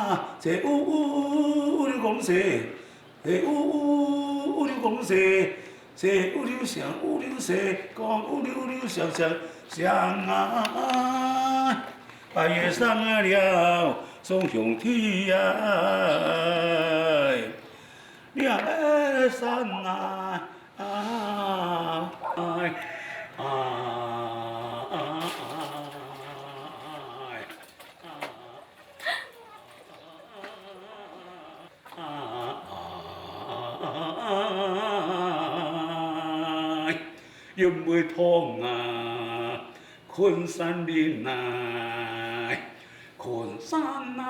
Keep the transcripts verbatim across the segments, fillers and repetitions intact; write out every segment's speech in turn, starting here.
啊，這烏烏烏溜公西，這烏烏烏溜公西，這烏溜聲烏溜西，講烏溜溜響響響啊！八月三啊了，眾兄弟啊，兩个山啊！ 啊，哎，啊，啊，哎，啊，啊，啊，哎，因為痛啊， 昆山人啊，昆山啊，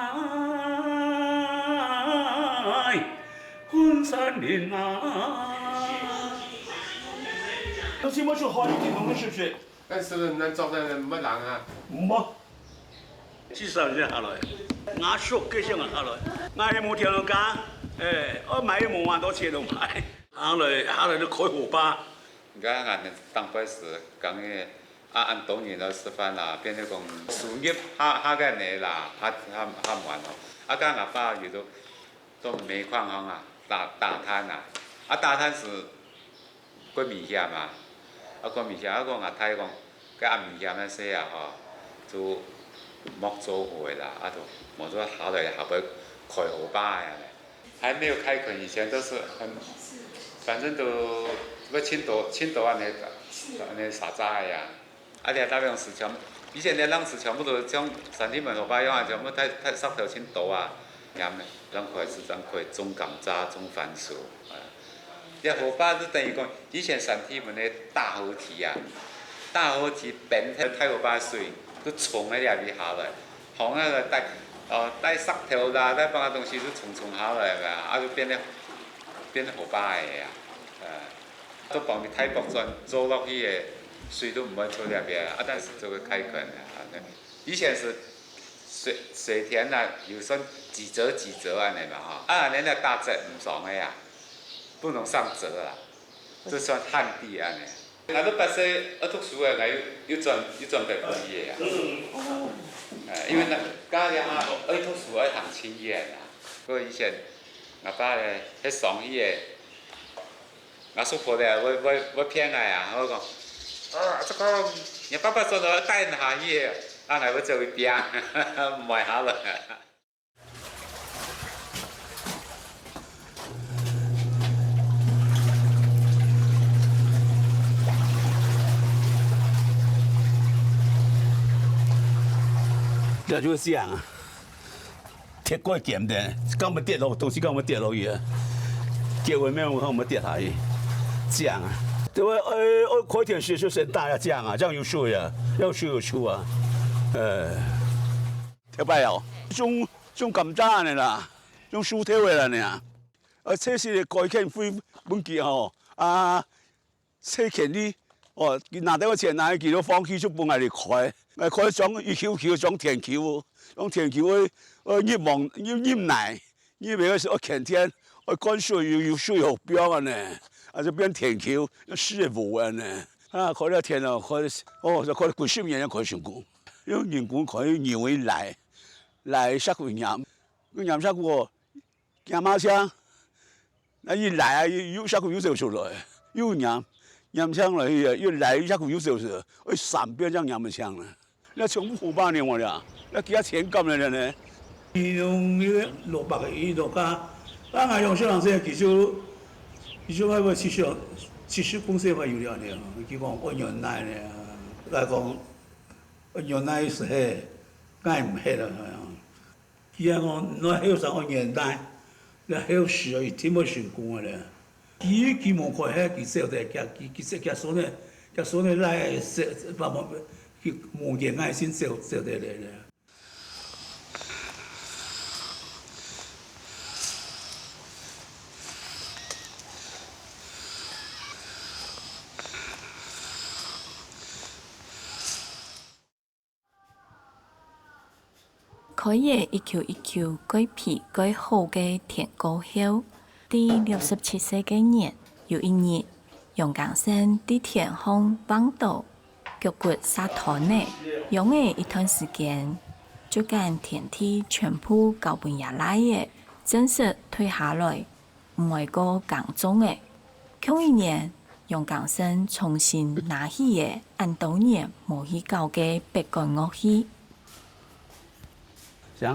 昆山人啊。但是我就好一点，侬是不是？但是咱做得毋好人啊。毋好。至少人下來，𠊎叔个先下來，𠊎也無條件，哎，我買也無偌多錢都買，下來下來就開火吧。你看，俺等上班时，刚个 啊，恁多人來食飯啦，變成講收入較，較个呢啦，較，較，較慢咯。啊，該阿爸有都做煤礦行啊，打，打炭啊。啊，打炭係較危險啊。啊，較危險，啊，講阿太講，該恁危險个事啊，吼，就莫做伙啦，啊，就莫做下來，下背開火吧呀。 還沒有開墾以前都是很，反正都，都盡多，盡多恁呢，恁呢沙沙个呀。啊，這搭邊係全，以前个人係全部都像山地門河壩樣啊，全部大，大石頭盡多啊，恁呢，恁開始恁開種甘蔗、種番薯啊。這河壩就等於講，以前山地門个大河堤啊，大河堤邊个大河壩水，就衝个這位下來。 紅那个帶，哦，帶石頭啦，帶別个東西就沖沖下來个，啊，就變成，變成河壩个啊，呃，都幫你大駁轉做落去个，水都毋會出來个啊，但是這个開墾啊，以前係水，水田啊，有算幾折幾折恁呢嘛，哈，啊，恁呢打折毋爽个啊，不能上折啊。 這算旱地恁呢。𠊎都八歲愛讀書个，𠊎又，又轉，又轉北部去个啊。呃，因為該，該下愛讀書愛行盡遠啊。𠊎以前，𠊎爸咧，歇上去个，𠊎叔婆咧，會，會，會騙𠊎啊，會講，啊，這个，你爸爸轉頭帶你下去个，啊，𠊎會走一邊，毋會下來。 這就係恁樣啊，鐵過堅个，敢會跌落，東西敢會跌落去啊？結尾面有可能會跌下去，恁樣啊。對啊，呃，呃，開田時就先打呀，恁樣啊，恁樣有水啊，有水有樹啊，呃。 頭擺哦，種，種甘蔗恁呢啦，種樹頭个恁呢啊。呃，這係該開墾費分佢吼，啊，這田地，哦，佢拿到个錢，拿去佢就放棄，就分𠊎來開。𠊎開種一坵坵，種田坵，種田坵愛，愛入網，入，入泥，入泥个時候愛掔田，愛灌水，有，有水好放啊呢，啊就變田坵，有水个無啊呢。啊，開了田哦，開了，哦，就開了幾十年才開成功。用人工開，用牛來犁，犁石牯，砷，用砷石牯哦， 驚嘛青，該一犁啊，又，又石牯又走出來，又砷，砷青來去啊，又犁石牯又走出來，愛三遍正砷會青呢。該全部好百年了啦，該幾下千年了呢。用該个蘿蔔个一路下，啊，𠊎用小人時，其實，其實𠊎个七十，七十公歲還有了呢，佢講愛忍耐呢，𠊎講愛忍耐係嘿，𠊎毋係了。 佢還講，你後生愛忍耐，你後生一定會成功个咧。佢，佢無開忒，佢走得，佢，佢，佢走，佢所呢，佢所呢來，走，不，不，佢無言愛心走，走得來咧。 開了一坵一坵蓋肥蓋好个田過後，第六十七歲个年，有一日，楊耕生在田項橫倒，腳骨痧斷了，養了一段時間，就將田地全部交分厥倈仔，正式退下來。 毋會過耕種了。共一年，楊耕生重新拿起了恁多年無去搞个百官樂器。佢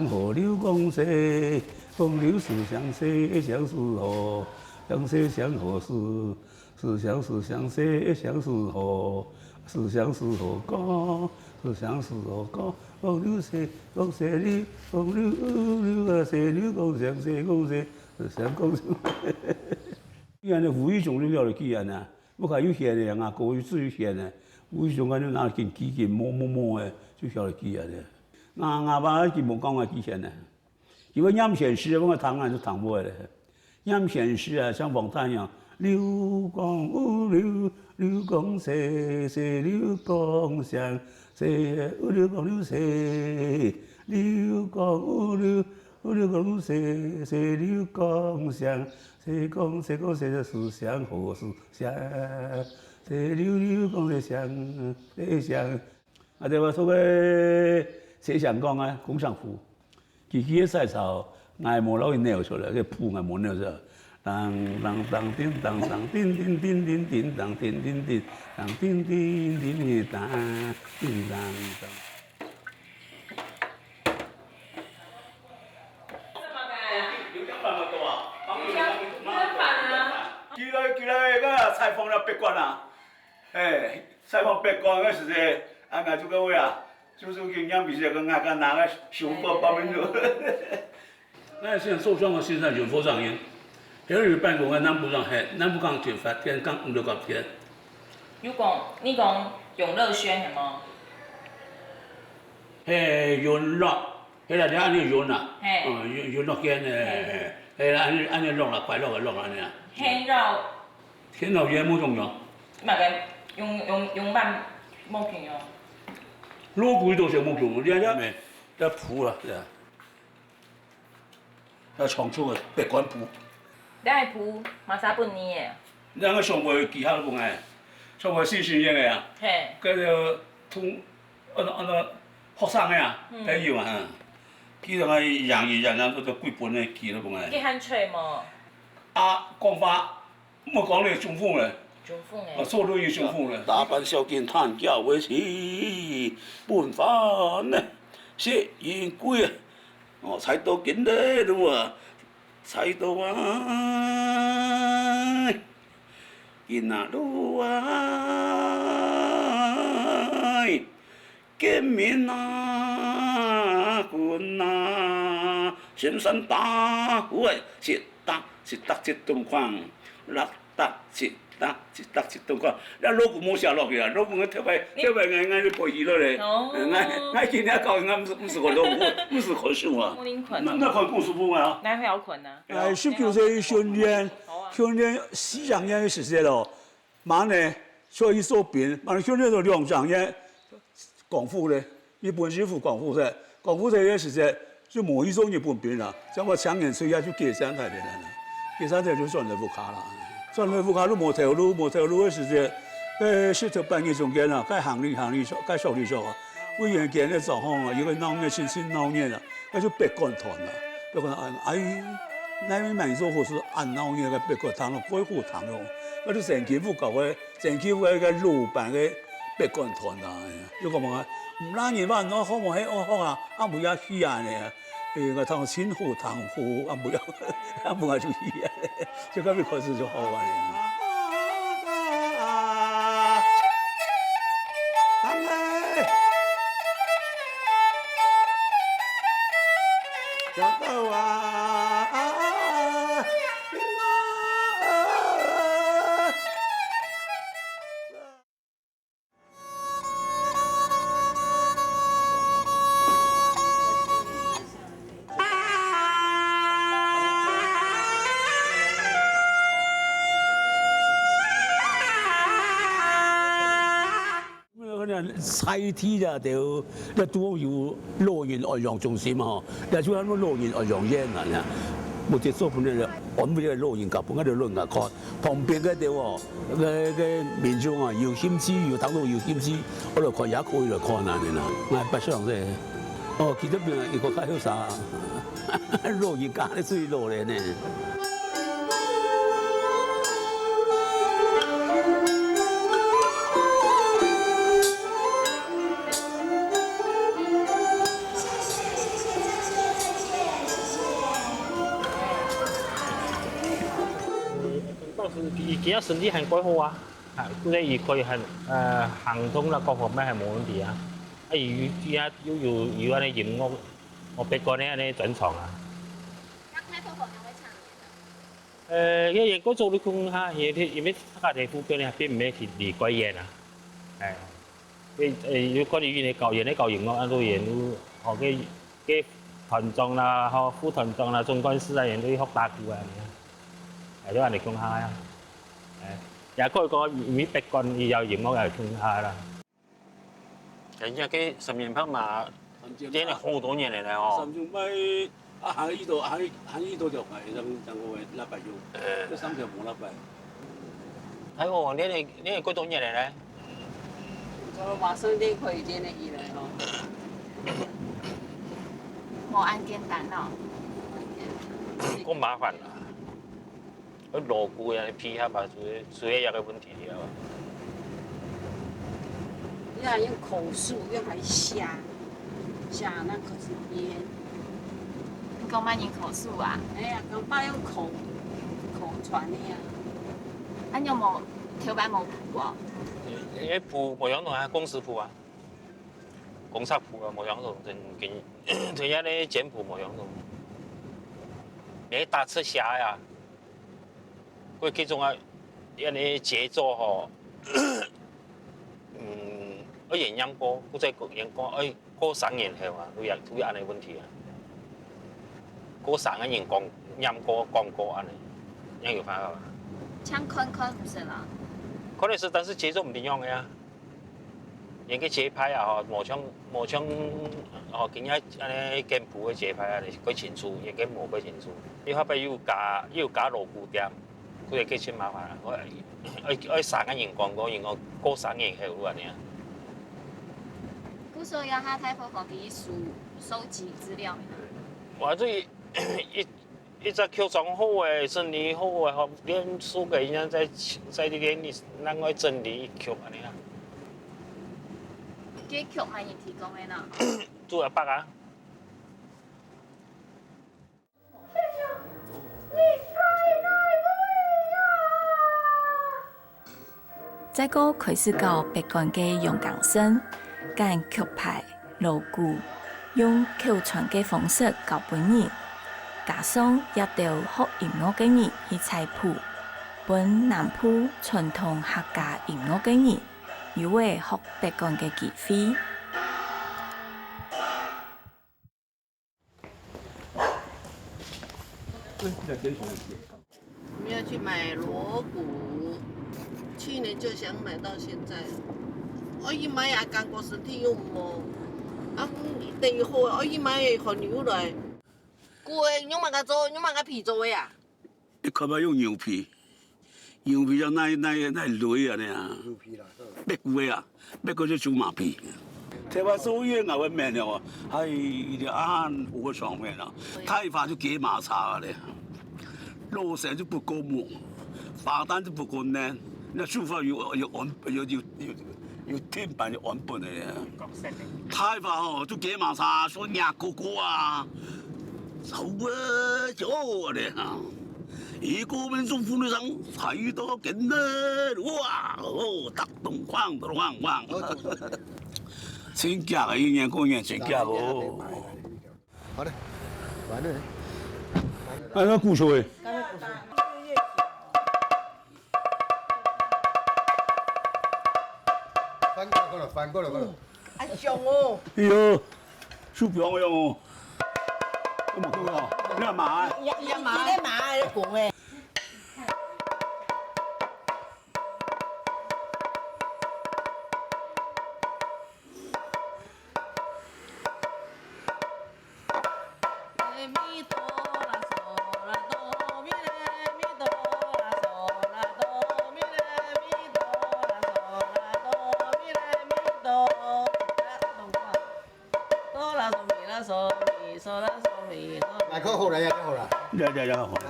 恁呢無意中就曉得佢恁呢，屋下有弦仔，吾哥有自有弦仔，無意中啊就拿緊記緊摸摸摸仔，就曉得佢恁呢。吾，吾爸佢無教𠊎記弦仔，佢會唸弦詩，分𠊎聽啊就聽會咧。唸弦詩啊，像王大娘，啊，對，𠊎說个西廂講啊，工商服，佢，佢个西樵，𠊎無摎佢扭出來，該譜𠊎無扭出來。當當當叮當當叮叮叮叮叮當叮叮叮當叮叮叮叮當叮当当。起來，起來，該採訪了百官啊！哎， 採訪百官个時節，啊，𠊎就各位啊，就，就經驗比較个，𠊎个拿个手法方面就。𠊎先受傷个先生有多少人？還有辦公个南部上，嘿，南部講九發天，講五六个天。有講，你講永樂軒係無？嘿，永樂，嘿啦，你按呢永啦，嘿。嗯，永，永樂軒，嘿，嘿，嘿啦，按呢，按呢樂啦，快樂个樂按呢啊。嘿，樂。 天老爺無共樣。麼个？用，用，用慢無共樣。老古都係無共樣，你看這，這譜啦，這，這唱出个百官譜。這个譜，麼儕分你个？兩个上回記下來分𠊎，上回新生个啊。嘿。該个同，恁，恁學生个啊，嗯。朋友啊，嗯。佢兩个樣樣樣樣都，都歸本个記了分𠊎。佢還吹無？啊，講話 莫講咧，中風咧。中風欸。啊，坐輪椅中風咧。打扮小金貪嬌為妻，本番呢，薛仁貴啊，哦，採到今日路啊，採到啊，今仔路啊， 見面啊，君啊，仙山打虎仔，直打直打直東看，落打直打直打直東看。該老古無寫落去啊，老古个頭擺，你頭擺𠊎，𠊎就背起落咧。哦。𠊎，𠊎今日教𠊎毋係，毋係看老古，毋係看書啊。莫恁睏。那，那看故事書啊。那還要睏啊。哎，十九歲去訓練，好啊。訓練四十年个時間咯。 麼个呢，所以做兵，嘛訓練到兩三年，光復咧，日本政府光復咧，光復咧个時節，就無去做日本兵啦，像我青年隊啊，就解散忒个啦，解散忒就轉來屋下啦，轉來屋下就無頭路，無頭路个時節，誒，十頭八日中間啊，該行里行里，該想里想啊，忽然間个狀況啊，有个鬧熱，真真鬧熱啊，該就百官團啊，百官團，哎，那邊滿座或是恁鬧熱个百官團咯，蓋好聽咯，該就神奇不搞个。 真奇怪个老板个百官團啊，又講嘛，毋拉人話，我好無係我好啊，啊毋要去啊呢，誒，我聽真好聽好，啊毋要，啊毋要就去啊，就開始開始就好啊。菜地啦，都，那都有老人安養中心吼，也就喊老人安養院啊，呢。目的做分个安慰个老人家，分个老人家看。 旁邊个對哦，个个民眾啊，有興趣，有當多有興趣，我來看也可以來看啊，你啦。𠊎捌想說，哦，其實邊一個較後生，老人家咧最老咧呢。倒是佢，佢个身體還蓋好啊。 啊，故所佢可以還，呃，行動啦，各方面還無問題啊。啊，佢，佢也又有，有恁呢音樂，哦，別個呢恁呢專長啊。該太婆婆還會唱歌嗎？呃，佢也過做得空下，因為，因為大家在附近呢，並毋係離，離蓋遠啊。哎，誒，誒，有可能佢呢搞，也呢搞音樂，啊，錄音，哦，該，該團長啦，吼，副團長啦，總幹事啊，也都學打鼓啊，你看，哎，就恁呢空下啊。 哎，也可以講，每別個以後音樂也聽下啦。人家个三元拍馬，三元拍。真係好多年了咧哦。三元拍，啊，還有一道，還有，還有一道條牌，咱們講過的禮拜有，呃。這三條無禮拜。哎喲，你，你，你有幾多年了咧？我馬上就可以練了，以來哦。無恁簡單哦。夠麻煩啦。 老古个配合啊，主要，主要一個問題了。你若用口述，用來寫，寫那口述篇。你講麼人口述啊？哎呀，講白用口，口傳的啊。啊，你有無，頭擺無譜哦？因為譜無用到啊，公司譜啊，公司譜啊，無用到，真緊，真正个簡譜無用到。你打字寫呀。 過這種啊，恁呢節奏吼，嗯，愛先唸過，過再過唸過，愛過三年後啊，都有，都有恁呢問題啊。過三個人講，唸過、講過恁呢，恁有辦法嗎？像看看毋係啦。可能係，但是節奏毋一樣个啊。 人个節拍啊，吼，無像，無像，吼，今日恁呢簡譜个節拍啊，蓋清楚，人个無蓋清楚。你後擺又加，又加鑼鼓點，故所該真麻煩啊。我愛，愛三個人講過，因為過三年後恁呢啊。故所這下大部分都係收，收集資料。我對一 一隻曲唱好个，整理好个，吼，練手个人家在，在練，另外整理一曲恁呢啊。這曲麼人提供个呢？朱阿伯啊。 再過開始教別個个陽江省，揀曲牌、鑼鼓，用口傳个方式教分人，加上這兜學音樂个人去採譜，分南部傳統客家音樂个人有个學別個个機會。 我們要去買鑼鼓，去去年就想買到現在，我一買也感覺身體又毋好，啊，等於好，我一買个寒流來。姑个，用麼个做？用麼个皮做个啊？你看嘛，用牛皮，牛皮像那那那雷啊那样。牛皮啦，嗯。别个啊，别个就猪麻皮。台灣所有个外面哦，还有一点啊，五个上面啊，太法就给马茶了。 老师就不夠木，花旦就不夠嫩，那手法有有安有有有有定板有安排个。太法哦，就给马上说呀，哥哥啊，好啊，就好个哈。一个民族妇女上，才到跟的，哇哦，大东晃咚晃晃。真假个，一年过年真假哦。 好了，完了。哎，那鼓手哎。翻过来，过来，翻过来，过来。啊，像哦。哎呦，手表样哦。我没看到，你干嘛？也也嘛，你在讲哎。 来，快好了呀，快好了。呀呀呀，好了。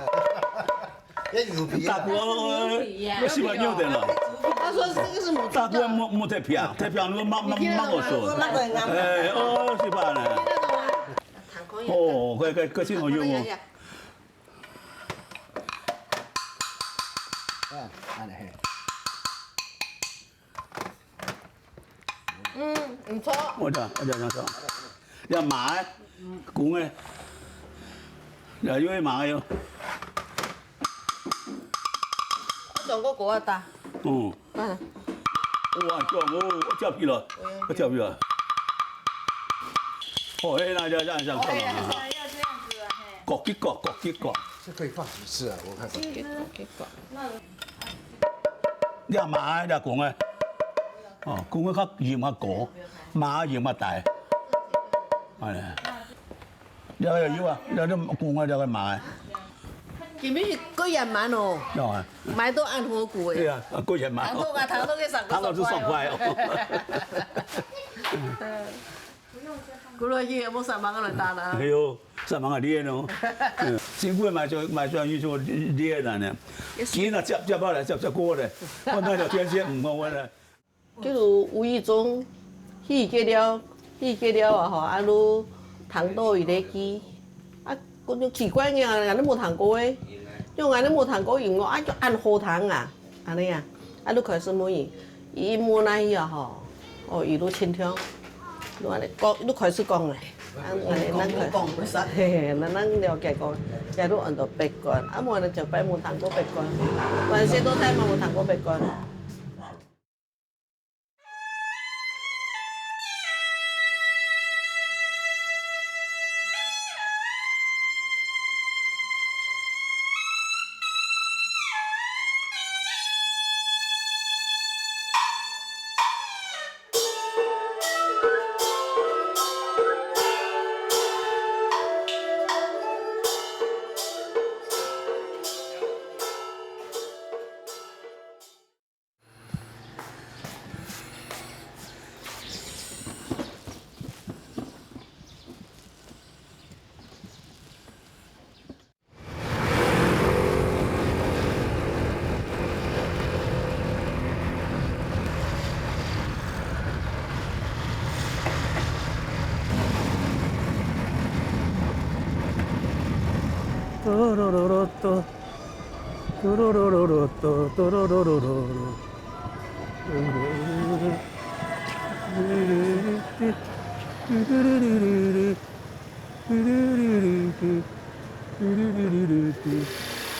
要牛皮啊。大哥，我喜欢牛的了。他说这个是母大哥，没没太平，太平，我妈妈妈我说。哎，哦，是吧呢？哦，快快快，辛苦辛苦。啊，按呢嘿。嗯，不错。我的，我的，我的。要买，公的，要有买哟。 我轉過國外打。嗯。嗯。哇，這樣哦，我接皮了，我接皮了。哦，哎，那這樣這樣這樣，OK，還是要這樣子啊，嘿。各幾個，各幾個。這可以放幾次啊？我看看。你買，你講哎。哦，講个較嚴較高，買嚴較大。哎。 這个有啊，這个公个，這个媽个。今日過年滿哦，有啊。買到恁好股誒。對啊，過年滿哦。糖豆啊，糖豆个三個糖豆是爽快哦。過來去，無三萬個人打啦。哎呦，三萬個練哦。嗯，辛苦買就買就去做練啊呢。今仔接接下來接接過來，我那條天線毋好問了。 就係無意中，去結了，去結了啊吼，啊，就聽到佢个歌，啊，講奇怪个，𠊎都無聽過誒，就𠊎都無聽過音樂，啊，就恁好聽啊，恁呢啊，啊，就開始問佢，佢一問下去啊吼，哦，佢就清唱，就恁呢講，就開始講咧，啊，恁呢，恁開始，嘿嘿，恁恁了解講，也就安到北管，啊，無恁呢就擺無聽過北管，還細到大嘛無聽過北管。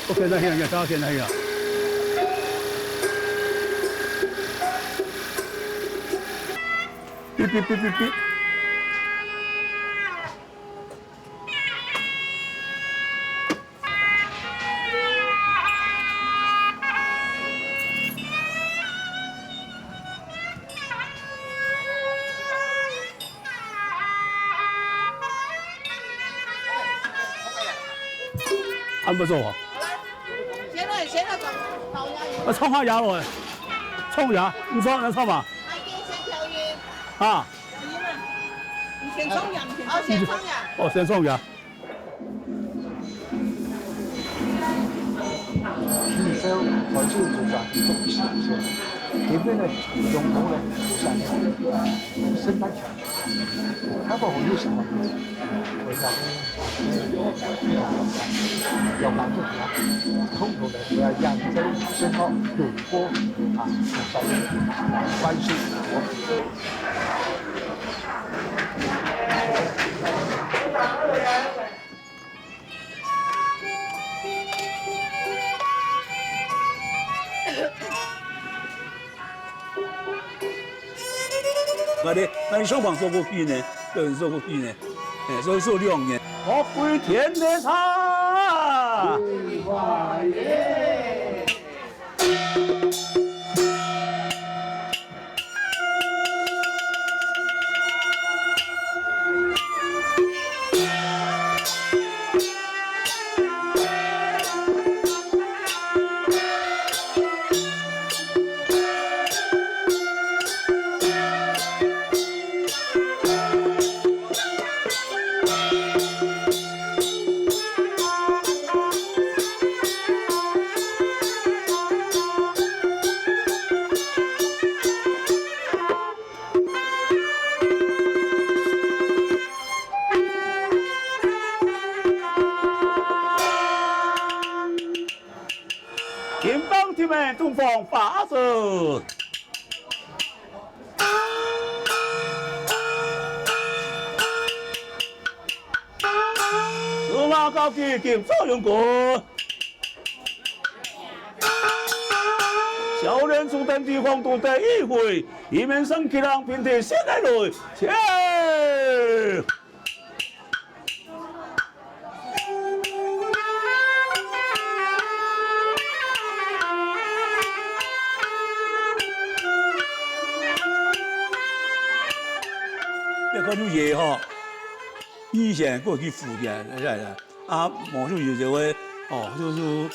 OK，那行，行，好，行，那行。恁毋錯啊。先來，先來搞，搞壓音。啊，唱下牙咯，唱牙，你說你唱嘛？還給先調音。啊。調音啊。你先唱牙，你先唱。哦，先唱牙。哦，先唱牙。 其實台州就算係中式个，基本个用途呢，就像生態系，它个好有啥个，為啥个要講究啊，通透个，要揚州、深澳、九江啊，就算係關係。 𠊎兜，𠊎兜上房做過戲呢，表演做過戲呢，哎，所以做兩年。學會天天唱。 金榜题名，東方花子。 司馬昭之金朝陽君，少年初登帝皇都第一回，一面上去郎平地先來來，切！你看有爺吼。 以前過去福建，啊，無就有一個，哦，就，就，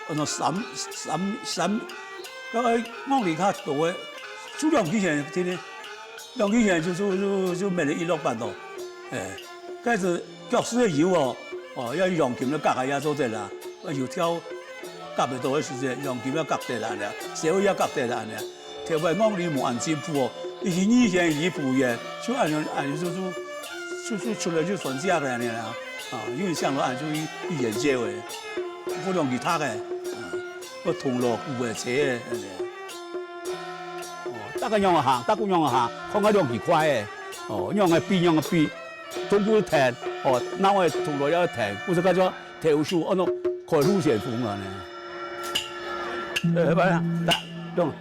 那三，三，三，該个樂理較多个，就兩支弦，天天，兩支弦就，就，就，就每日一落班咯。哎，該是教室个有哦，哦，要揚琴个角啊，也做得啦，啊，有跳夾个多个時間，揚琴个角得啦，小也角得啦，呢。 頭擺樂理無恁進步哦，一支二弦、一支胡絃，就恁樣，恁樣就，就，就，就出來就算這个呢啦。啊，有人想到恁樣就去，去研究誒，不容易讀誒，啊，要銅鑼鼓誒，吹誒，恁樣。哦，大家仰仔行，大鼓仰仔行，看个兩支快誒，哦，仰仔比，仰仔比，銅鼓彈，哦，鬧誒銅鑼也彈，毋係該種 投手，安到開路先鋒了呢。呃，不然，打，用。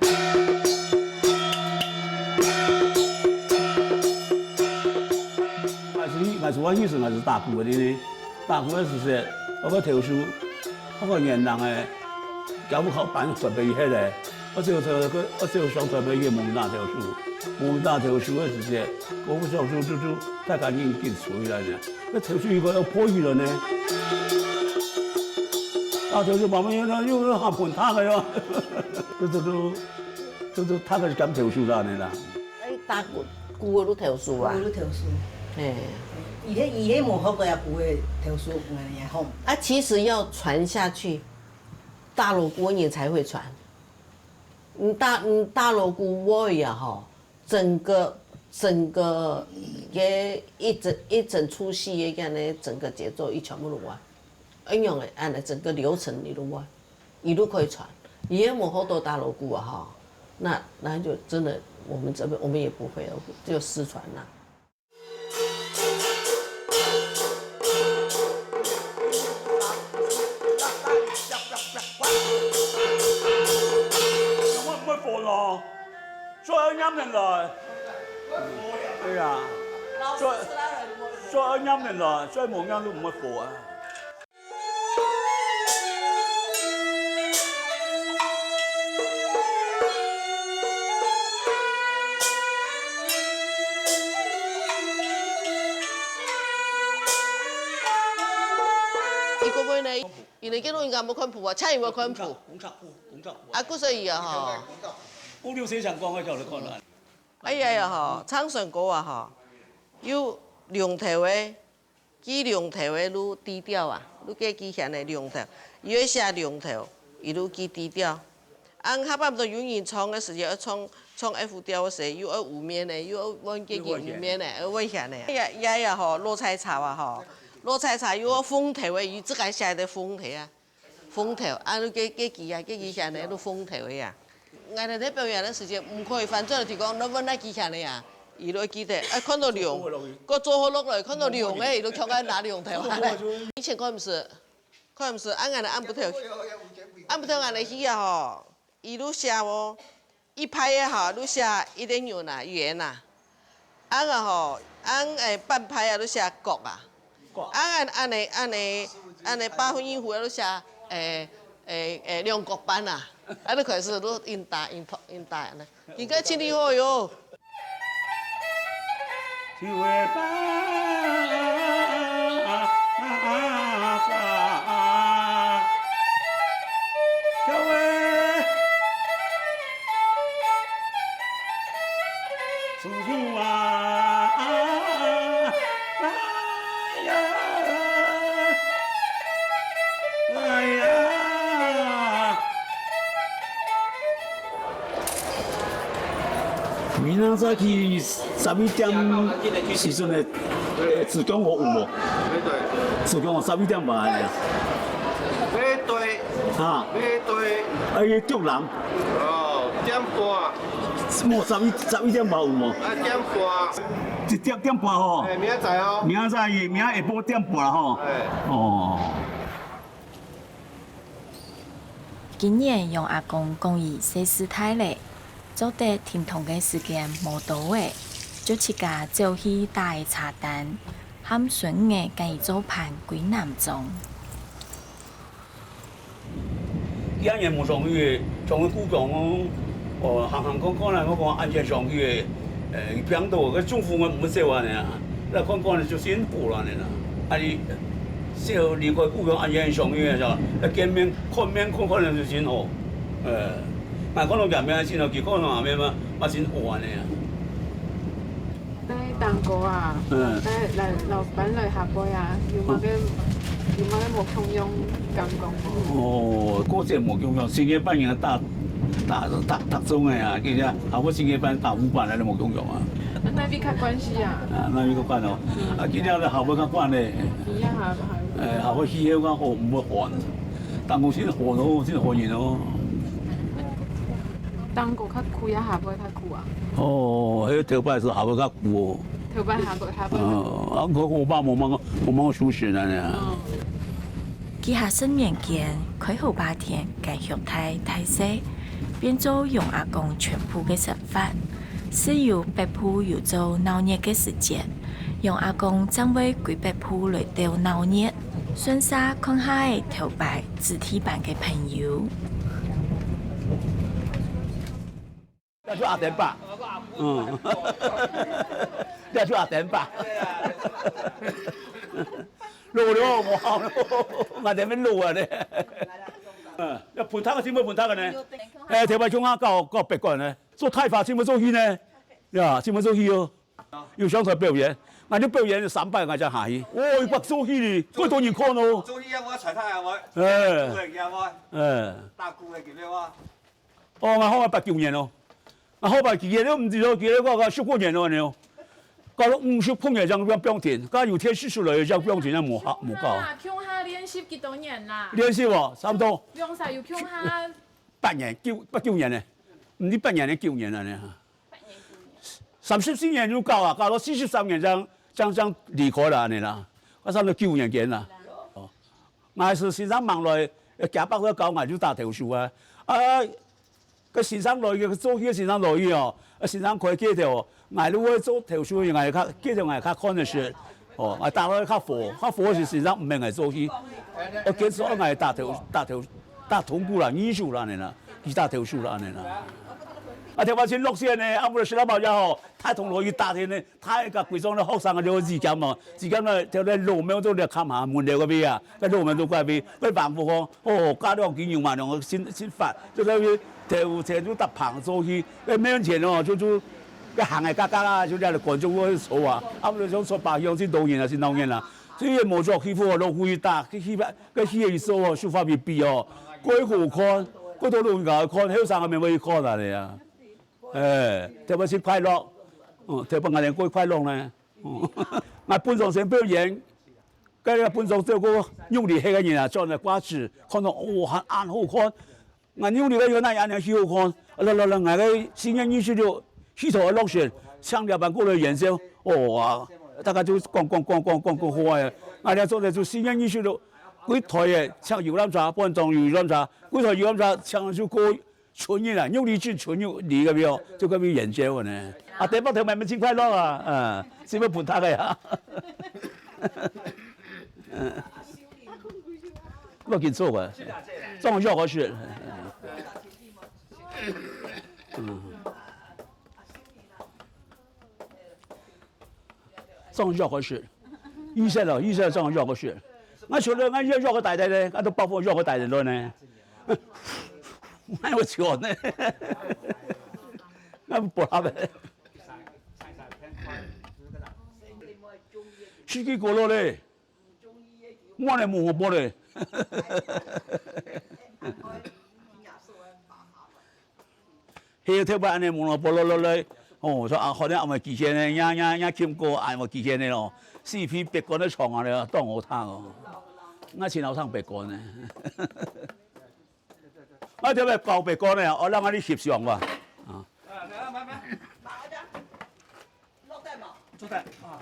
𠊎係，𠊎係，𠊎以前𠊎係打鼓个呢，打鼓个時節，𠊎个投手，𠊎个年齡誒，教務考班準備一下咧。 𠊎就，𠊎就想準備一個蒙打投手，蒙打投手个時節，𠊎就想就，就，就大家人緊吹啦呢。該投手一個要破音了呢。打投手慢慢又，又，又下盤打个喲。就，就，就，就，就大家就減投手啦呢啦。哎，打鼓，鼓个都投手啊。鼓个都投手。哎。以前，以前無學過啊，鼓个投手，鼓个也好。啊，其實要傳下去， 打鑼鼓个人才會傳。你打，你打鑼鼓會啊吼，整個，整個个一整，一整齣戲个恁呢，整個節奏一全部都會。一樣个，恁呢整個流程你都會，你都可以傳。你也無好多打鑼鼓啊吼，那，那就真的，我們這邊，我們也不會，就失傳啦。 我毋會火咯，所以愛黏等來。對啊，所以，所以愛黏等來，所以無黏就毋會火啊。个位呢，因為个老人家無看譜啊，請伊無看譜。啊，故所以啊吼。五六歲想講，我曉得看啊。哎呀呀吼，唱山歌啊吼，有龍頭个，記龍頭个就低調啊，就个記曉得龍頭，伊會寫龍頭，伊就記低調。 啊，下半段有人唱个時節，愛唱，唱F調个時，又愛烏面呢，又愛換个烏面呢，愛換下呢。也，也，也吼，老菜炒啊吼，老菜炒又愛紅豆个，伊自家寫个紅豆啊，紅豆，啊，你个，个記啊，个記下呢，都紅豆个啊。𠊎等在表演个時節，毋可以翻轉來提講，你問哪記下呢啊？伊都會記得，哎，看到龍，个做好落來，看到龍个，伊都搶个拿龍頭啊。以前看毋識，看毋識，恁樣个暗晡頭，暗晡頭恁樣去啊吼。 伊就寫哦，一派个吼，就寫一个圓啊，圓啊。恁个吼，恁个半派啊，就寫角啊。角。恁，恁呢，恁呢，恁呢，八分音符啊，就寫，誒，誒，誒，兩角半啊。啊，就開始就應答，應答，應答呢。應該盡厲害喲。 明仔早起十一點時陣个，呃，自強號有無？自強號十一點半个啊。馬隊，啊。馬隊。啊，伊竹林。哦，點半。無，十一，十一點半有無？啊，點半。一點，點半吼。哎，明仔載哦。明仔載，明仔下晡點半吼。哎。哦。 今年楊阿公講佢歲數大咧，做得停動个時間無多咧，就自家走去打个茶單，喊孫仔跟佢做伴歸南庄。幾下年無上去，上去故鄉哦，哦，行行看看啦，我講恁遠上去个，誒，病到个政府个毋會走啊呢。 來看看就辛苦了呢啦。啊，你小離開故鄉恁遠上去个時候，來見面看面看看就真好。呃，𠊎看到佢面真好，佢看到𠊎面嘛，嘛真好安呢啊。在東哥啊，嗯。在來，老師搬來下背啊，有麼个，嗯。有麼个無共樣感覺無？哦，過節無共樣，新个半年大，大，大，大眾个啊，今日下背新个半大五百來都無共樣啊。 啊，哪位較慣勢啊？啊，哪位較慣哦？嗯。啊，今日咧下背較慣咧。今日下，下，誒，下背氣候較好，毋會寒。東哥真寒哦，真寒人哦。東哥較苦抑下背較苦啊？哦，迄頭擺係下背較苦哦。頭擺下背，下背較苦。哦，啊，佢河壩無吂，無吂修剪安呢啊。哦。 佢下十年間，開河壩田个畜大大細，變做楊阿公全部个生活。只有北埔有做鬧熱个時節，楊阿公正會歸北埔來鬥鬧熱，順續看下仔頭擺子弟班个朋友。 這就阿典伯。嗯。這就阿典伯。老了，無效了，𠊎這邊老啊咧。嗯，愛歕讀个，先愛歕讀个呢。誒，頭擺像啊，教，教別個呢，做大話，先愛做戲呢。呀，先愛做戲哦。有上台表演，𠊎就表演三擺，𠊎才下去。哦，一百做戲哩，幾多人看哦。做戲啊，𠊎彩排啊，𠊎。誒。做戲啊，𠊎。誒。打鼓个，記得無？ 哦，𠊎學八九年咯。𠊎學八九年，你毋知道，佢个个十過年咯，你哦。到了五十碰年正放，放停，到有天四十來正放停，也無下，無教。共下，共下練習幾多年啦？練習哦，差不多。兩儕有共下？八年，九，八九年呢，毋知八年定九年了呢。八年九年。三十四年就教啊，教到四十三年正，正，正離開了，安呢啦。啊，差不多九年間啦。哦。 𠊎係先生吂來，呃，家伯來教，𠊎就打頭手啊。啊，該先生來，該做戲个先生來去哦，啊，先生開計頭哦，𠊎就會做頭手，𠊎較，計頭𠊎較看得識。哦，𠊎打落去較火，較火時先生毋免𠊎做戲，𠊎堅持愛𠊎打頭，打頭，打頭鼓啦，二手啦，安呢啦，佢打頭手啦，安呢啦。啊，頭擺先落雪呢，啊，毋係雪老寶也好，大銅鑼一打天呢，大家歸莊个學生啊，就自家嘛，自家呢，就在老廟做了看下門口个位啊，在老廟做該位，該橫幅吼，哦，加兩斤肉嘛，兩個新新發，就在那邊頭前就搭棚做去，該廟前哦，就就該行个嘎嘎啦，就在那觀眾會坐啊，啊，毋係想出八鄉，真多人啊，真鬧熱啊，所以無做欺負哦，老虎一打，去去該去个時候哦，手法比比哦，過好看，過多老人家看，後生个免會去看啊，你啊。 哎，特別係快樂，嗯，特別𠊎等過快樂呢。嗯，𠊎本庄先表演，該个本庄做過玉里黑个人啊，做个瓜子，看到哦，還恁好看。𠊎玉里个有哪樣恁樣去好看？來來來，𠊎个新年二十六，去頭落選，請了班過來演奏，哦啊，大家就講講講講講講好啊！𠊎等做得就新年二十六，歸台个請遊覽車，本庄遊覽車，歸台遊覽車請就過 春日啊，玉里鎮春日，你該邊哦，就該邊演奏个呢。啊，台北頭買乜真快樂啊，嗯，係毋係分他个呀？嗯，無緊張啊，這種約好勢。嗯。 這種約好勢，意思咯，意思這種約好勢。𠊎除了𠊎約約个大大咧，𠊎都包袱約个大大了呢。𠊎有錢呢，𠊎無啦咩？司機過了咧，我來摸摸咧。係，特別恁樣摸摸落落來，哦，說啊，好像恁樣機械呢，呀呀呀，輕過恁樣機械呢咯，四皮白管个床啊咧，當好聽哦。𠊎前後唱白管呢。𠊎特別包白管呢，哦，讓𠊎你翕相吧。啊。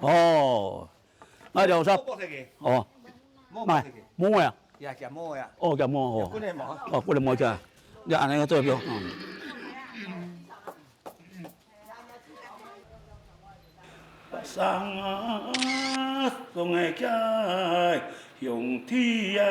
哦，𠊎就說，哦，買，摸啊，哦，佢摸哦，哦，過來摸一下，你恁樣做表，嗯。生啊，送个家。 兄弟呀！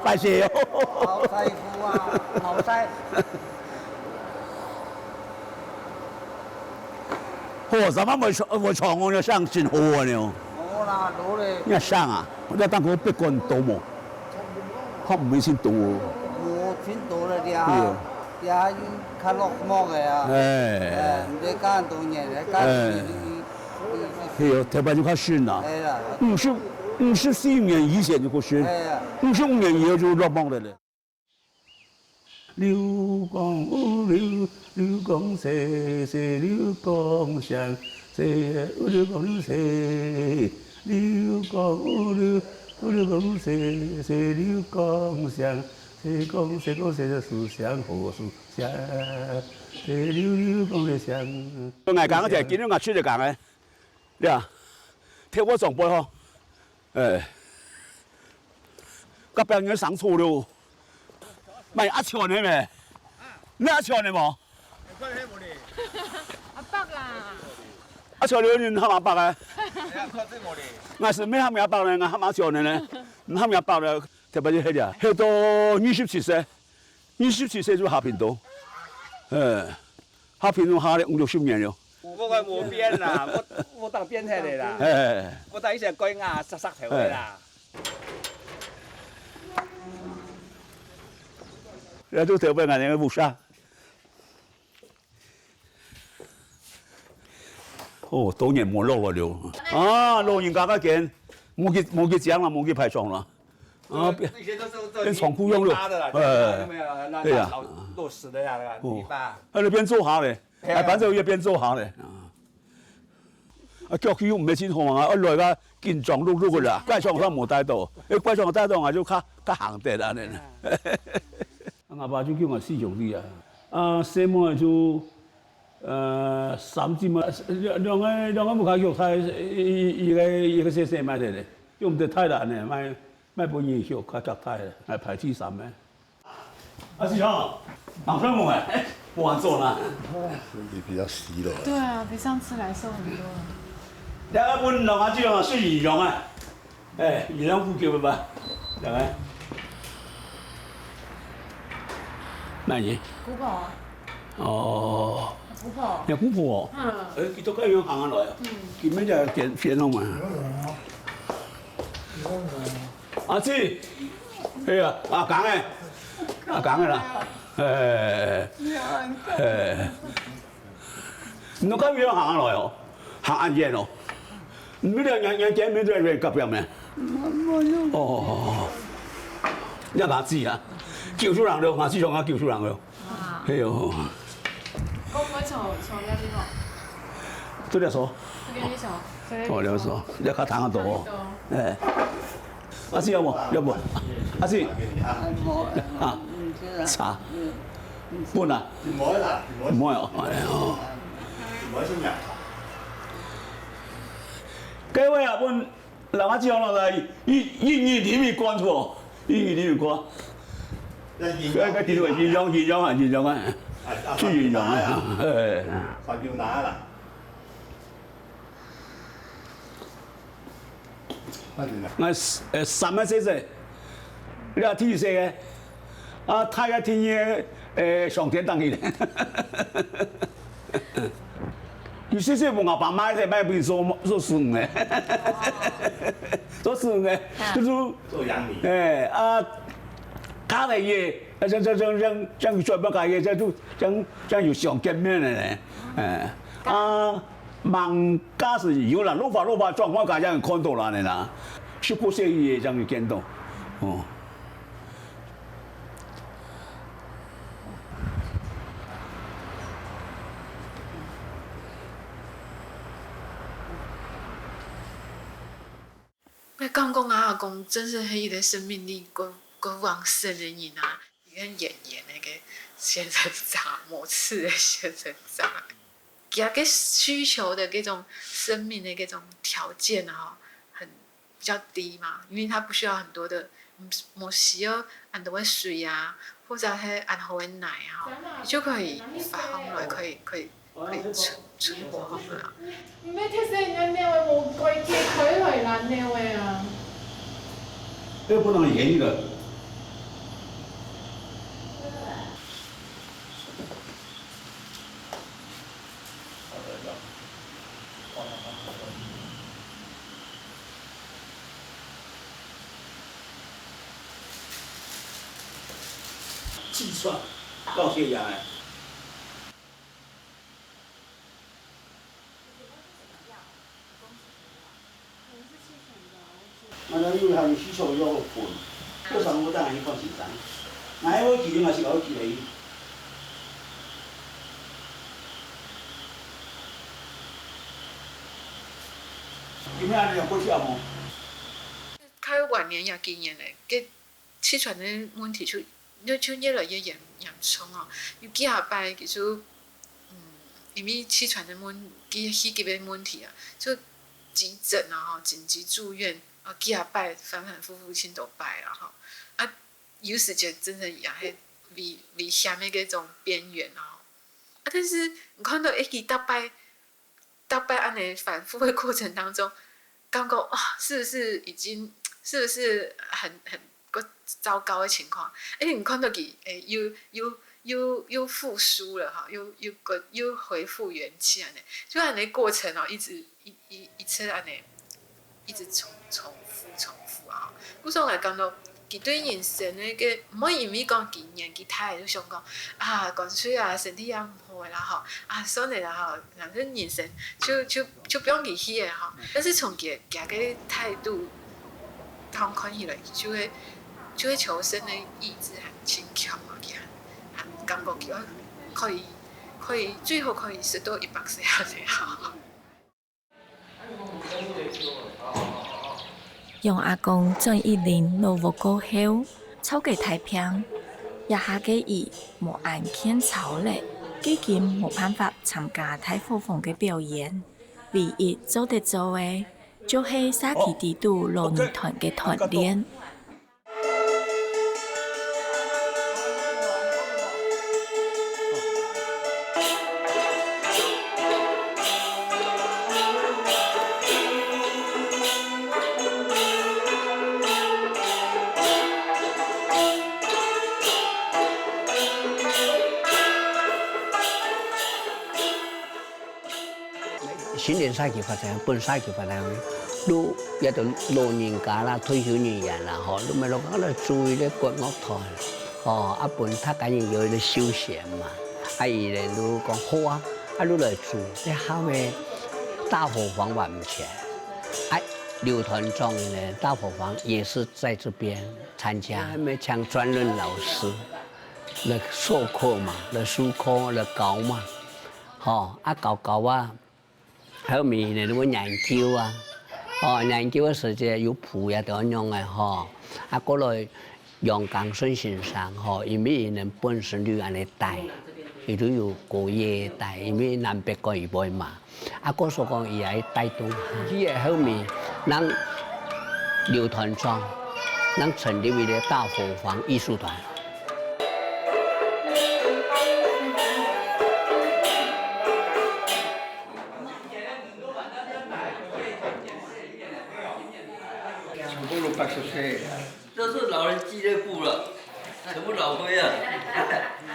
敗勢哦。好師傅啊，好師傅。哦，咱們會唱，會唱哦，你聲真好啊，你哦。好啦，好咧。你聲啊，你當過別個人多無？較毋係真多哦。無真多了，這下，對哦。這下又較落寞个啊。哎。哎，毋使教恁多年，教哎。係哦，頭擺就較順啦。係啦。五十，五十四年以前就過順，哎呀。五十五年以後就落寞了咧。 流光哦流，流光細細流光閃，細哦流光流細，流光哦流，哦流光細細流光閃，細光細光細細思想好思想，細流流光細想。𠊎講个，今日𠊎出去講个，呀，聽我長輩吼。 哎，隔壁人生錯了，買阿全的咩？你阿全的無？阿伯啦。阿全的人喊阿伯啊？𠊎係毋喊阿伯呢，𠊎喊阿全的呢，毋喊阿伯了，特別係迄啊，迄到二十七歲。 二十七歲就下平到，哎，下平到下了五六十年了。我个無變啦，我，我當變忒个啦。哎，我當以前改牙煞煞頭个啦。哎。也就特別俺个屋下。 哦，多年無落了了。啊，老人家个間，無去，無去講了，無去排場了。啊，變，以前都是做，變倉庫用了。搭的啦，哎，有沒有？那，對呀。那老，落石的呀，那个哦，泥巴。啊，那邊做下嘞，哎，哎。反正也變做下嘞。啊。啊，腳氣又毋係真好啊，啊，來个緊張碌碌个啦，拐杖上無帶到，哎，拐杖帶到啊，就較，較行得啦，恁樣。哎。 啊，𠊎爸就叫𠊎四兄弟啊。啊，細妹就，呃，三姊妹，兩，兩个，兩个毋較畜大，一，一，一个，一个細細買个咧，用得大啦呢，買，買分人畜，較畜大咧，還排第三个。阿四兄，馬上我哎，不玩做啦。你比較稀了。对啊，比上次来瘦很多了。两个分老阿舅啊，是一样啊。 哎，你让我给吧，来。哪里？姑婆。哦。姑婆。你姑婆哦？嗯。哎，佢都該樣行下來啊。嗯。佢乜就變，變了嘛。阿姊，哎呀，阿剛哎，阿剛哎啦，哎，哎。 你看佢行下來哦，行恁遠哦。你兩娘娘見面都在隔壁咩？哦，你阿姊啊，九十人了，阿姊上啊九十人了。哇。哎呦。公婆坐，坐這邊哦。對了，坐。這邊坐，這邊哦，了坐，你較談得多哦。哎。 阿姊有無？有無？阿姊。啊，無，啊，嗯，是啊。茶。嗯，嗯。分啊？毋會啦，毋會。毋會哦，哎喲。毋會食藥。該位啊，分老阿姊講落來，一，一日裡面關注哦，一日裡面關。該，該地位，營養，營養啊，營養啊。啊，啊，去營養啊，哎。發給我拿啦。 𠊎，呃，三个細細，你第四个，啊，大个第二个，呃，上天堂去了。佢細細分阿爸買个，買分做，做孫个，做孫个，就是，做養女。哎，啊，家个也，啊，像，像，像，像，像佢做麼个也，像，像，像有想見面个呢，哎，啊。 吂假使有啦，老化老化狀況，家人看到啦，恁樣啦，十九歲以前正會見到，哦。𠊎感覺𠊎阿公真係一個生命力過，過旺盛个人啊！佢个演員那個仙人掌，某次个仙人掌。 佢个需求的這種生命的這種條件啊，很比較低嘛，因為他不需要很多的，嗯，無需要恁多个水啊，或者係恁好个奶啊，你就可以發放來，可以可以可以存存活好了。毋係，其實人家尿个無蓋，佢開來啦，尿个啊。這不能演一個。气喘、高血压的。啊，咱有通去所有个分，做生活当然去看先生。若迄个寄，你嘛是甲我寄落去。今仔日安尼有过去啊无？开晚年也几年嘞，个气喘个问题就，就，就越来越严，严重哦。有几下摆，其实，嗯，因为气喘个问，呼吸个问题啊，就急诊啊，吼，紧急住院，啊，几下摆，反反复复，真多摆啊，吼。啊，有时节真的也还危，危险个一种边缘啊，吼。啊，但是你看到，诶，佢逐擺 逐擺安尼反复个过程当中，感觉哇，是不是已经，是不是很，很个糟糕的情况？而且你看到佢，诶，又，又，又，又复苏了哈，又，又个，又恢复元气安尼，就安尼过程哦，一直，一，一，一直安尼，一直重，重复，重复啊。故所来讲咯，佢对人生个，毋好因为讲佢年纪大，就想讲，啊，干脆啊，身体也毋好个啦吼，啊，算了啦吼，反正人生就，就，就放佢去个吼。但是从佢，佢个态度上看起来，就会，就会求生的意志很坚强嘛，佢很，很感觉佢可以，可以最好可以活到一百岁啊，最好。 杨阿公转一輪老屋過後，燥个大病，這下个佢無恁欠操咧，既經無辦法參加大伙房个表演，唯一做得做个，就係社區底肚老人團个團練。 青年社區發展，本社區發展，都也都老人家啦、退休人員啦，吼，都毋係老人家來注意這國樂團，吼，啊，分大家人有一個休閒嘛。啊，佢呢，都講好啊，啊，你來注意，這下个大伙房還毋全，啊，劉團長呢，大伙房也是在這邊參加，還沒請專任老師來授課嘛，來授課，來教嘛，吼，啊，教教啊， 後面呢，你會研究啊，哦，研究个時節有譜也都恁樣个吼，啊，過來楊江順先生吼，因為佢人本身就安尼帶，佢都有過夜帶，因為南北各一位嘛，啊，故所講佢也帶動下。佢个後面，人劉團長，人成立一個大伙房藝術團。 全部都八十歲。都是老人俱樂部了，全部老灰啊。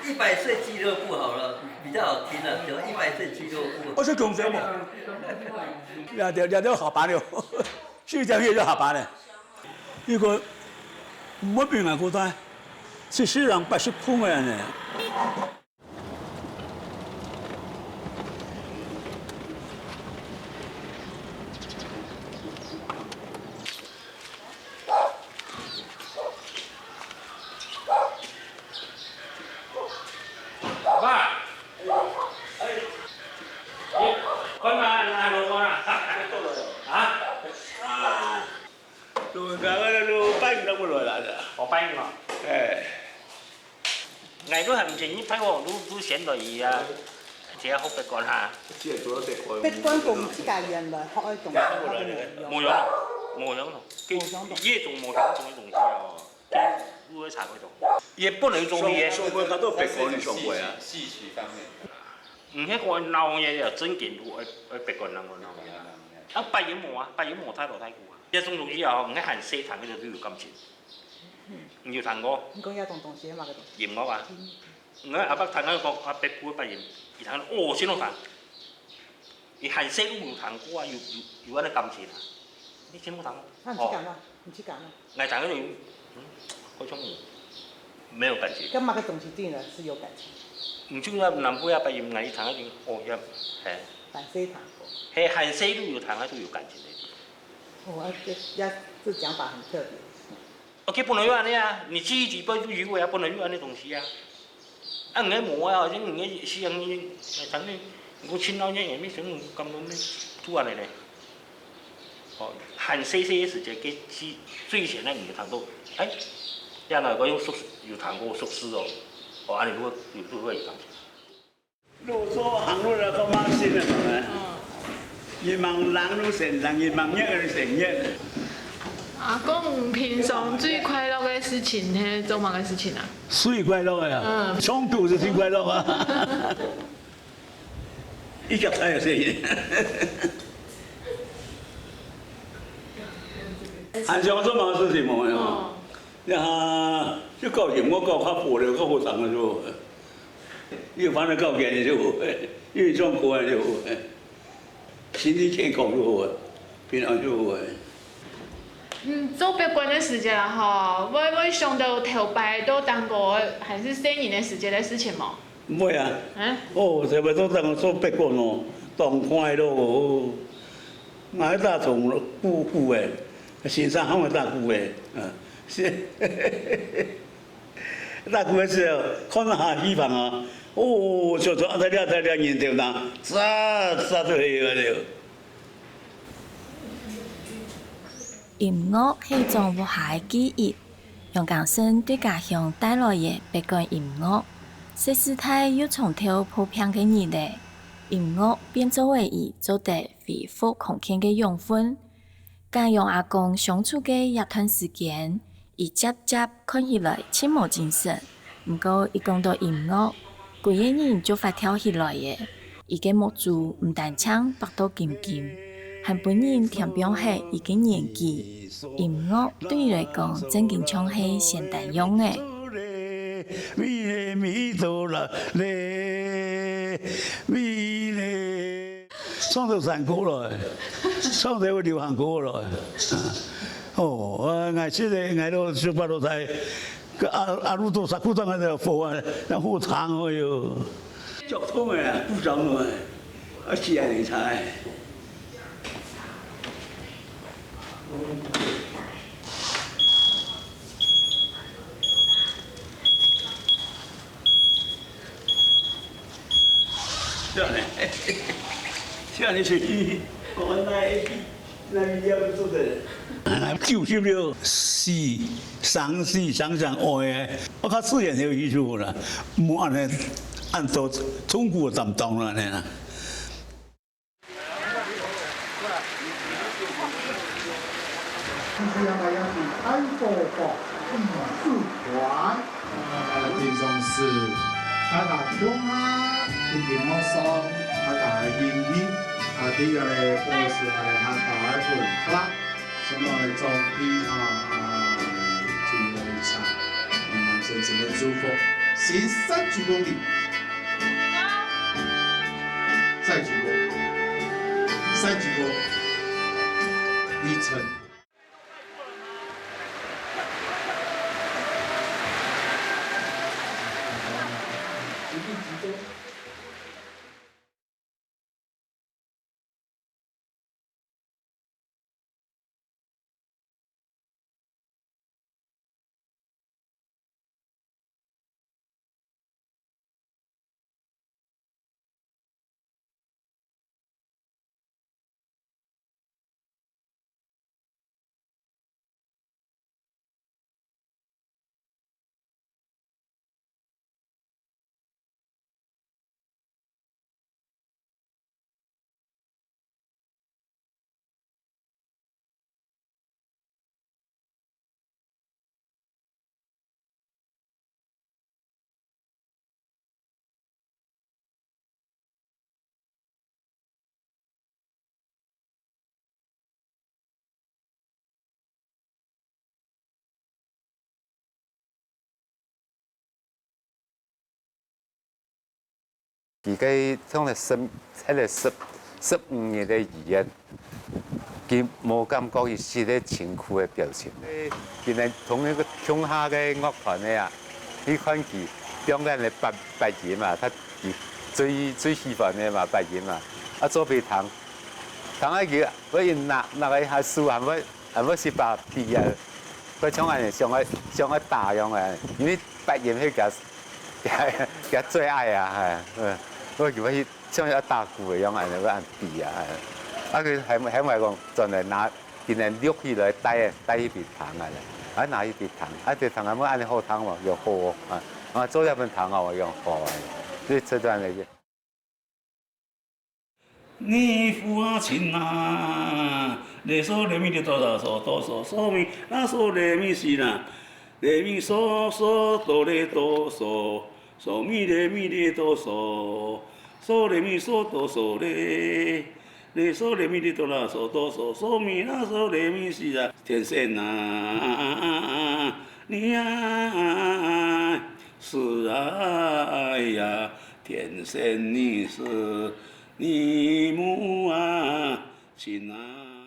一百歲俱樂部好了，比較好聽了，叫一百歲俱樂部。我是共生嘛。两条，两条下班了，四条也就下班了。一个没病啊，过代，七十人八十空的呢。 爸，你看嘛，哪路啊？啊？啊。 老人家个都拜五都毋來啦。哦，拜五啊。哎。𠊎都還毋知，你拜五都，都先來去啊，這下好別講哈。這个做得別講。別講講自家原來學个東西，學个內容。無用，無用咯。無用咯。這種無用个東西哦，這有个差不多。也不能中立。上回較多別講，你上回啊。戲曲，戲曲方面。 毋係講鬧熱啊，正經有愛，愛別個人个鬧熱啊。啊，八音無啊，八音無太多太久啊。這種東西啊，毋係還細聽个就有感情。你有聽過？你講這種東西係麼个東西？音樂啊。嗯。𠊎阿伯聽个講，啊，北部个八音，佢聽，哦，真好聽。佢還細都有聽過啊，有，有，有恁个感情啊。你真好聽。那你去講啊，哦。你去講啊。𠊎聽个就，嗯，好像有。没有感情。干嘛个东西对你来说是有感情？你就要南部要白银，哪里谈那种哦，要，哎，反正谈过。嘿，很深入有谈那种有感情的地方。哦，啊，这，呀，这讲法很特别。OK，不能用那样啊，你记忆体不能用啊，不能用那东西啊。啊，你无啊，好像你是人，反正我亲老人也没什么感觉，没突然的嘞。 哦，很細細个時節，佢最，最先个你有聽到，哎，這樣个，我有熟識，有聽過熟識哦。哦，恁樣就會，就會有感情。路上行路來講嘛，心个嘛，人望人路先人，人望月个先月。阿公平常最快樂个事情，係做麼个事情啊？最快樂个啊，嗯。唱歌就最快樂啊。 一腳踩有聲音。還想做麼个事情無？哦。呀，就搞音樂搞較好了，較好聽个就好。又反正搞音樂就好，又唱歌个就好，身體健康就好，平常就好。 嗯，做別官个時節啦吼，會，會想到頭擺做當官還係細人个時節个事情無？毋會啊。啊？哦，頭擺做當官做別官哦，當快樂哦。𠊎打從鼓鼓个，先生喊𠊎打鼓个，啊，是。 打鼓个時候，看到下戲棚啊，哦，就就啊，大家大家人頭那，嗄嗄就起來了。音樂係種屋下个記憶，楊耕盛對家鄉帶來个北管音樂，細時代又重頭抱病个日仔，音樂變做為佢做得恢復康健个養分。 佮楊阿公相處个這段時間，佢輒輒看起來盡無精神。毋過，一講到音樂，歸個人就活跳起來了。佢个目珠毋單淨擘到金金，還分人添放忒佢个年紀。音樂對佢來講，正經像係仙丹樣仔。 唱到山歌來，唱到流行歌來。哦，啊，𠊎這个，𠊎都就巴羅在，个阿，阿魯多薩庫當个火啊，那火燙哦喲。腳痛哎，不著了哎，啊，是啊，你猜。 這樣呢，這樣呢，是，我那一，那一樣做的。啊，九十六，死，生死，生生愛的，我較自然有意思啦，莫恁呢，恁多痛苦擔當啦，恁呢啦。 主持人个也是愛寶寶藝術團。啊，平常時，大家共下，佇屏幕上，大家个音樂，啊，這个呢，保持个客家个文化，什麼个裝備啊，啊，這个一場，你們真正个祝福，行三鞠躬禮。 再鞠躬，三鞠躬，一程。佢个像个十，該个十，十五日个預演，佢無感覺佢係一个辛苦个表情。佢能同一个共下个樂團个啊，去看佢表演个八八音啊，佢佢最最喜歡个嘛八音啊，啊做分佢聽，聽下佢會拿拿个下手還會還會識把筆啊，會像恁樣想愛想愛打樣个，因為八音係佢佢佢最愛啊，係，嗯，我佢會像愛打鼓个樣恁樣會恁比啊，係，啊佢還還會講轉來拿 今年錄起來帶帶去別聽啊咧，啊拿去別聽，啊別聽啊，無恁樣好聽無？又好哦，啊啊做了分聽哦，又好啊，所以這段个。你父啊親啊，來嗦來咪來哆啦嗦哆嗦嗦咪啦嗦來咪西啦，來咪嗦嗦哆來哆嗦，嗦咪來咪來哆嗦，嗦來咪嗦哆嗦來。 來嗦來咪來哆啦嗦哆嗦嗦咪啦嗦來咪西啦，天神啊，你啊，是啊，哎呀，天神你是，你母啊，親啊。